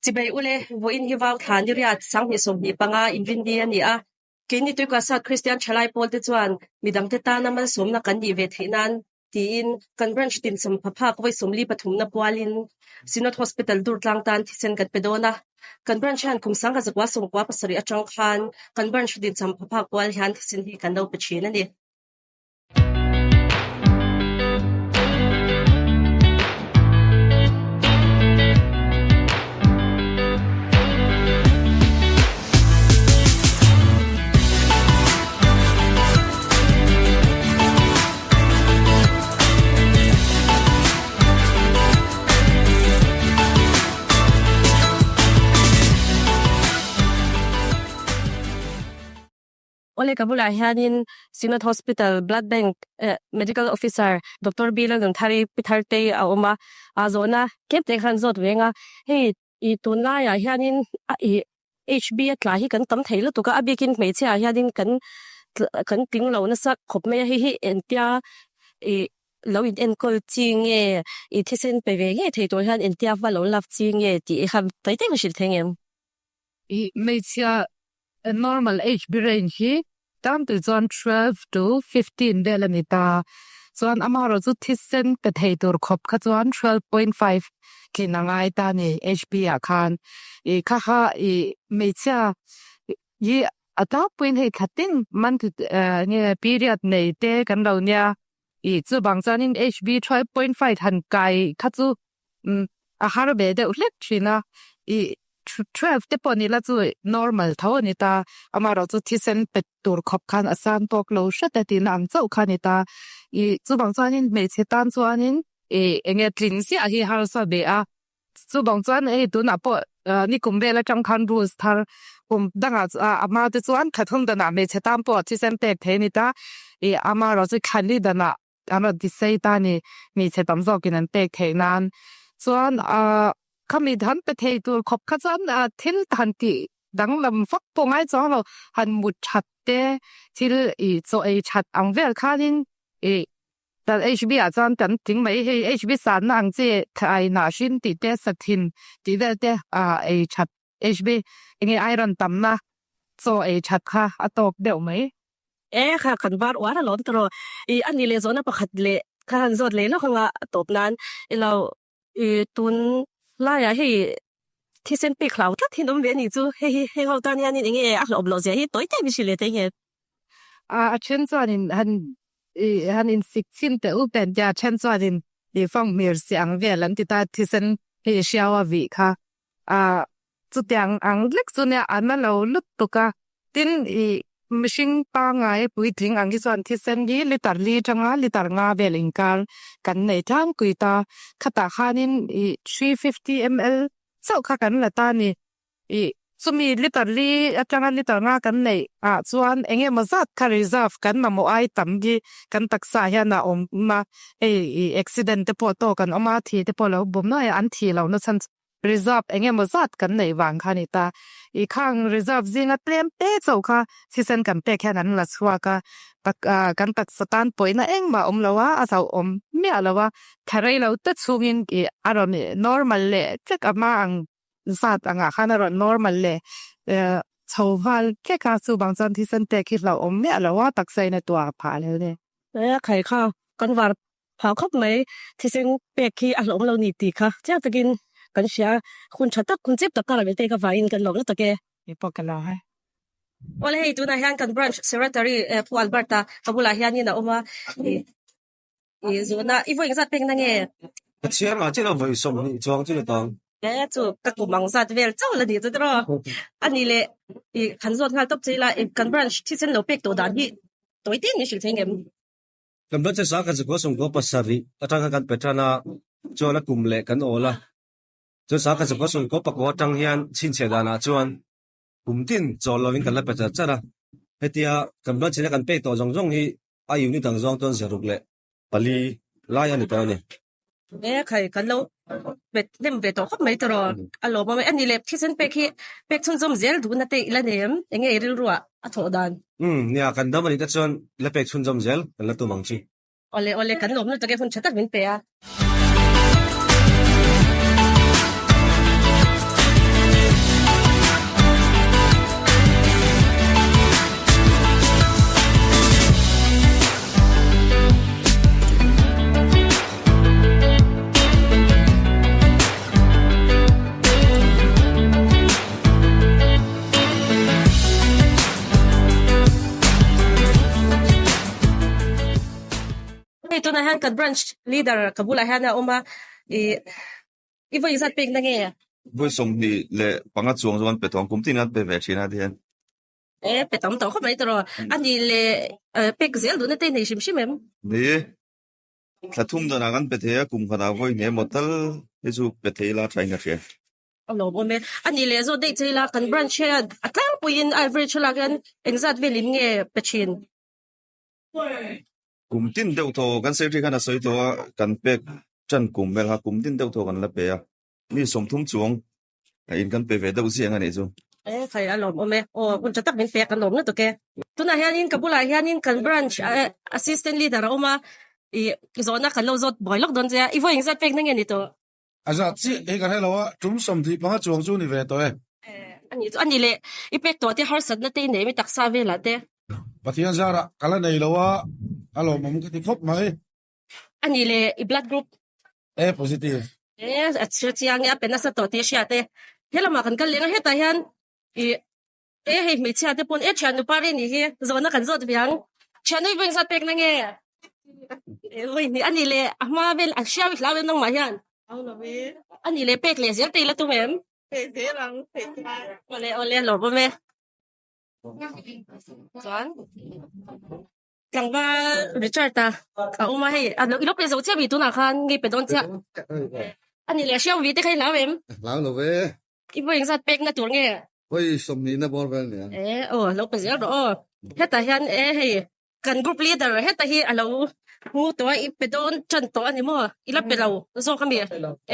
Chibai ule, vawiin hi vau thla niriat 2025 inrinni a ni a. Keini Tuikua South Kristian Thalai pawl te chuan midangte tana malsawmna kan nih ve theih nan tiin kan branch tin sawmpha phak vawi 43 na pualin Synod Hospital Durtlang tan thisen kan pe dawn a. Kan branch hian kum 1997 atang khan kan branch din champha phak pual hian thisen hi kan lo pe thin a ni. Awle ka bulah hianin Synod Hospital Blood Bank Medical Officer Doctor B Lalnunthari Pi Thartei a awm a, a zawhna tlem te khan zawt veng a, hei i tunlaiah hianin a i HB a tla hi kan tam thei lutuk a, a bikin hmeichhia ah hianin kan kan tling lo nasa khawp mai a, hei hi engtia i lo in enkawl chi nge i thisen pe ve ngei thei tur hian engtia hma lo lak chi nge tih i kha tawi tak a hrilh thei ngem. I hmeichhia normal HB range hi tlangpui chuan 12 to 15 vel a ni ta. Chuan amaherawh chu thisen pe thei tur khawp kha chuan 12.5 tlin a ngai ta a ni HB ah khan. I kha kha i hmeichhia hi a tlangpuiin hei thla tin month nge period nei te kan lo nia. I chuvang chuanin HB 12.5 han kai kha chu a har ve deuh hlek thin a, i 12 te pawh ni la chu normal tho a ni ta, amaherawh chu thisen pe tur khawp khan a san tawk lo hret a tihna ang chauh kha a ni ta, i chuvang chuanin hmeichhe tan chuanin i enge tling ziah hi harsa ve a, chuvang chuan hei tunah pawh nikum vel atang khan rules thar kum dangah a hma te chuan thathum danah hmeichhe tan pawh thisen pek thei a ni ta, i amaherawh chu thlani danah an rawn ti sei ta a ni, hmeichhe tam zawkin an pek theih nan chuan ahh khami han pe thei tur khawp kha chuan ah thil han tih danglam vak pawh ngai chuang lo, han mut that te thil ih chaw ei that ang vel khanin ih kan HB ah chuan kan tling mai hei HB sanna ang chi thlai hnah hring tih te sathin tih vel te ah ei that HB enge iron tamna chaw ei that kha a tawk deuh mai. E kha kan var uar alawm tawh i a ni leh zawhna pakhat leh kha han zawt leh lawk anga a tawp nan i lo i tun laiah hei thisen pek hlau tlat hi an awm ve a nih chu hei hi heng ho tan hianin enge a hlawh loh zia hi tawi tak hrilh leh thei nge. A a then chuanin han i han insik chhin teh u pen tia a then chuanin i fang hmir si ang vel an ti ta thisen hei hriau a vih kha a Chutiang ang lek chu nia an a lo lut tuk a, tin i mihring pangngai puitling ang hi chuan thisen hi litre li atanga litre nga vel inkar kan nei tlangpui ta. Khatah khanin i 350 ml chauh kha kan la ta a ni. I chumi litre li atanga litre nga kan neih ah chuan eng emaw zat kha reserve kan mamawh ai tam hi kan taksa hian a awm a, hei i accident te pawh tawk an awm a, thi te pawh lo bawm nuai a, an thih loh na chhan chu. Reserve eng emaw zat kan neih vang kha a ni ta. I khang reserve zinga tlem te chauh kha thisen kan pek hian an la chhuak a, tak kan taksa tan pawihna engmah a awm lo a, a hlauhawm miah lo a, thla rei lo te chhungin i a rawn normal leh tlek a hma ang zat angah khan a rawn normal leh chho nghal tlek a, chuvang chuan thisen pek hi hlauhawm miah lo a, taksa in a tuar phah leh le. A khai kha kan var Phah khawp mai, thisen pek hi a hlawm lo ni tih kha chiang takin kan hria. Hun tha tak, hun chep tak karah min pek avangin kan lawm lutuk e. Ni pawh ka lo hai. Awle hei tunah hian kan branch secretary Pu Alberta ka bulah hianin a awm a, i zuhna i vawi engzat pek na nge? Ka chhiar ngah chiah lo vawi 20 chuang chu ni tawng. E chu ka kum ang zat vel chauh la ni chu tiraw. A nih leh i kan zawt nghal tawp che ila kan branch thisen lo pek tawh dan hi tawi tin min hrilh thei ngem? Kan branch a kan zakua sawmkua pasarih atanga kan pe tan a, chuan a kum leh kan awl a. Chuan sa kan zakua sawmkua pakua atang hian chhinchhiah danah chuan kum tin chawl lovin kan la pe char char a. Hetia kan branch ina kan pek tawh zawng zawng hi a unit ang zawng chuan 604 lai a ni tawh a ni. E khai kan lo pet hnem ve tawh khawp mai tawh rawh. A lawm awm e. A ni leh thisen pek hi pek chhunzawm zel duhna te ila nei em? Enge i rilruah a thawh dan? Umm nia kan dam a nih te chuan la pek chhunzawm zel kan la tum ang chi. Awle awle kan lawm lutuk e hun tha tak min pe a. Tunah hian kan branch leader ka bulah hian a awm a, ih i vawi zat pek na nge? Vawi 25 chuang chu kan pe tawh ang, kum tin kan pe ve thin a tihian. E, pe tam tawh khawp mai tawh rawh. A nih leh pek zel duhna te nei hrim hrim em? Ni, thla thum danah kan pe thei a, kum khatah vawi hnih emaw tal hi chu pe thei ila tha in ka hria. A lawmawm e. A nih leh zawt daih che ila kan branch hian a tlangpuiin average lak hian engzat velin nge pe thin? Kum tin deuh thaw kan secretary khan a sawi tawh a, kan pek tan kum vel kha kum tin deuh thaw kan la pe a, mi 30 chuang in kan pe ve deuh ziang a nih chu. E khai a lawmawm e. Aw hun tha tak min pek a lawm lutuk e. Tunah hianin ka bulah hianin kan branch assistant leader a awm a, ih zawhna kan lo zawt buai lawk dawn che a, i vawi engzat pek na nge ni tawh? A zat chiah hi ka hre lo a, tum 25 chuang chu ni ve tawh e. A nih chu a ni le, i pek tawh te harsatna te i nei mi taksa velah te. Pathian zarah ka la nei lo a, a lawmawm ka ti khawp mai. A nih le, i blood group? A positive. E, a chhir chiang e, a pe nasa tawh tih a hriat e. He lamah kan kal leng a, hetah hian i e hei hmeichhia te pawn e thian nupa rei nih hi zawhna kan zawt ve ang. Thian nui vawi zat pek na nge? E vawi hnih a nih le, a hma vel a hriau i hlau em nangmah hian? A nih le pek leh zel te i la tum em? Pek zel ang, pek zel. Awle awle lawm awm e. Chuan tlangval Richard a a awm a hei a lo pe zo chiah mi tunah khan nge pe dawn chiah a ni leh hriau vi te kha i hlau em? Hlau lo ve. I vawi engzat pek na tur nge? Vawi 20 na bawr vel nia. E aw lo pe zel rawh aw. Hetah hian e hei kan group leader heta hi a lo hmu tawh a i pe dawn tan tawh a ni maw? I la pe lo zawk a mi?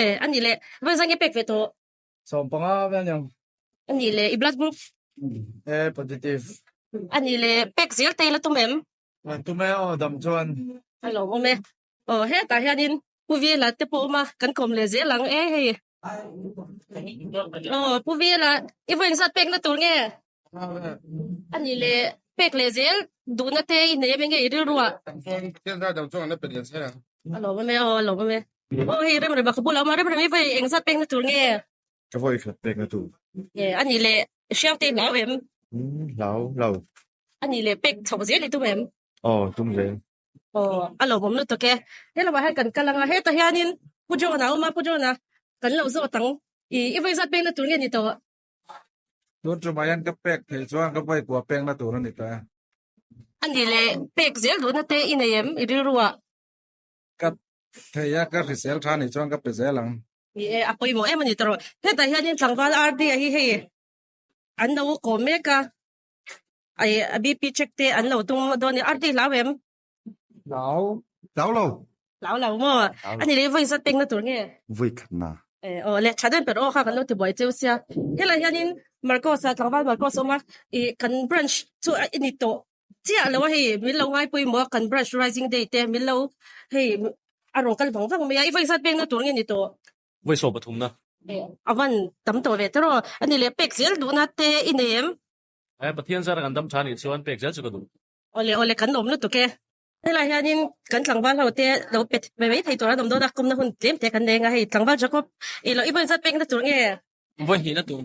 E a ni leh vawi zang i pek ve tawh? 15 vel nia. A nih leh i blood group? A positive. A nih leh pek zel te i la tum em? Tum e aw dam chuan. A lawmawm e. Aw hetah hianin Pu Vela te pawh awm a, kan kawm leh zel ang e hei. Aw Pu Vela i vawi engzat pekna tur nge? A nih leh pek leh zel duhna te i nei em enge i rilru ah? A lawmawm e aw a lawmawm e. Aw hei Remrema ka bulah awm a, Remrem i vawi engzat pekna tur nge? Ka vawi khat pekna tur. E a nih leh hriau te i hlau em? Hlau lo. A nih leh pek chhoh zel i tum em? Aw tum zel. Aw a lawmawm lutuk e. He lamah hian kan kal ang a, hetah hianin Pu John-a a awm a, Pu John-a kan lo zawt ang. I i vawi zat pekna tur nge ni tawh? Tun tumah hian ka pek theih chuan ka vawi kua pekna tur a ni ta e. A nih leh pek zel duhna te i nei em i rilru ah? Ka thei a, ka hrisel tha nih chuan ka pe zel ang. Ni e, a pawimawh em a ni tawh rawh. Hetah hianin tlangval RD a hi hei an lo kawm mek a, ai a BP check te an lo tum dawn a ni. RD hlau em? Hlau. Hlau lo. Hlau lo maw? A ni leh vawi zat pekna tur nge? Vawi khatna. E aw le, tha deuhin per aw kha kan lo ti buai cheu sia. Helai hianin Marcos a, tlangval Marcos a awm a, ih kan branch chu i ni tawh chiah lo a hei min lo ngai pawimawh a kan branch rising day te min lo hei a rawn kal vang vang mai a i vawi zat pekna tur nge ni tawh vawi 13 na a van tam tawh ve tawh a ni leh pek zel duhna te i nei em e Pathian zara kan dam tha nih chuan pek zel chu ka duh awle awle kan awm lutuk e helai hianin kan tlangval ho te lo pe mai thei tur an awm dawn a kumna hun tlem te kan nei anga hei tlangval Jacob i lo i vawi zat pekna tur nge Vawi hnihna tur.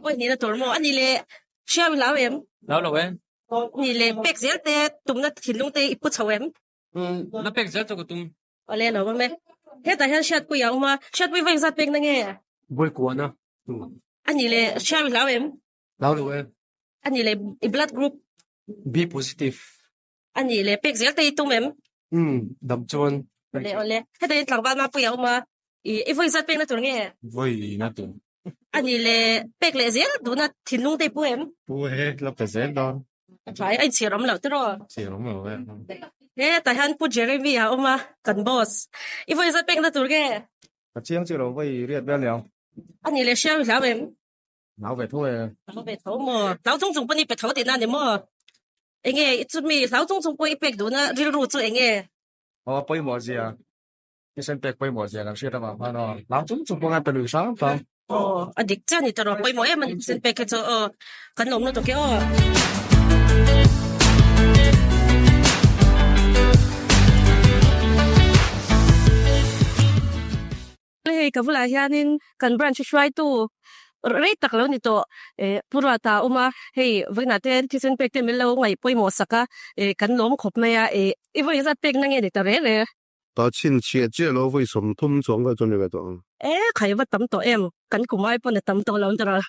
Vawi hnihna tur maw? A ni leh hriau i hlau em? Hlau lo e. Ni leh pek zel te tumna thinlung te i pu chho em? Umm, la pek zel chu ka tum. Awle lo awm e. Hetah hian hriatpui a awm a, hriatpui vawi engzat pekna nge? Vawi kuahna tur. A ni leh hriau i hlau em? Hlau lo e. A ni leh i blood group? B positive. A nih leh pek zel te i tum em? Umm, dam chuan. Awle awle, heta hian tlangval mapui a awm a, i i vawi zat pekna tur nge? Vawi na tur. A nih leh pek leh zel duhna thinlung te i pu em? Pu e, la pe zel dawn. A tha e, a inchhir awm loh tiraw? Chhir awm lo e. Hetah hian Pu Jeremy a awm a, kan boss. I vawi zat pekna tur nge? Ka chiang chiah lo, vawi riat vel niang. A nih leh hriau i hlau em? Hlau ve tho e. Hlau ve tho maw? Hlau chung chung pawh ni pe tho tihna a ni maw? Enge i chumi hlau chung chung pawh i pek duhna rilru chu enge? Aw a pawimawh zia, thisen pek pawimawh zia kan hriat avang khan aw hlau chung chung pawh ngai pe lui hrang hrang. Aw a dik chiah a ni tawh rawh, pawimawh em a ni thisen pek hi chu aw kan lawm lutuk e aw. Hei ka bulah hianin kan branch hruaitu rei tak lo ni tawh eh Pu Ruata a awm a, hei vawiinah te thisen pek te min lo ngaih pawimawh sak a, eh kan lawm khawp mai a, eh i vawi zat pek na nge ni ta reng e. Ta chin chhiah chiah lo vawi 30 chuang vel chu a ni ve tawh ang. E, khai va tam tawh em? Kan kum ai pawn a tam tawh lo ang tawh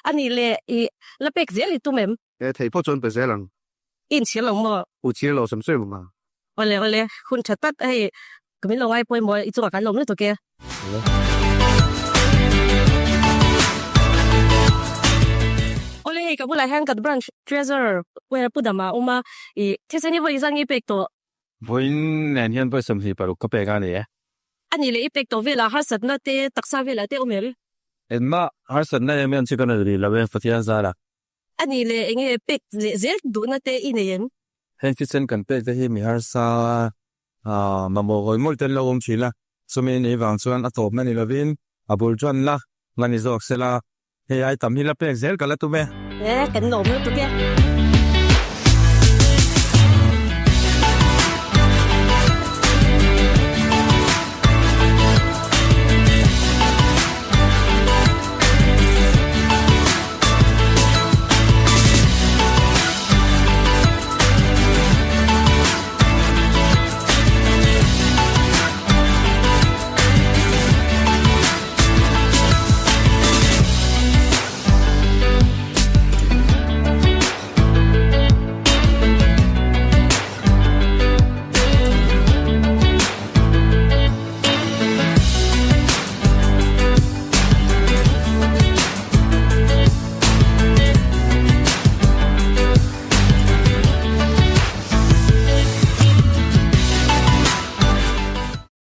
a nih le i la pek zel i tum em? E, thei pawh chuan pe zel ang. I inchhir lo maw? U chhir lo sem sem ang. Awle awle, hun tha tak hei ka min lo ngai pawimawh i chungah kan lawm lutuk e. Awle hei ka bulah hian kan branch treasurer Pu Dama a awm a, i thisen hi vawi zan nge i pek tawh? Vawiin nen hian vawi 26 ka pek a ni e. A nih leh i pek tawh velah harsatna te taksa velah te awm em? Engmah harsatna em em chu ka nei rih lo e Pathian zara. A nih leh enge pek leh zel duhna te i nei em? Heng thisen kan pek te hi mi harsa mamawh hawi mawlh te an lo awm thin a, chumi nei vang chuan a tawpna ni lovin a bul tanna la ni zawk sela, hei ai tam hi la pek zel ka la tum e. E, kan lawm lutuk e.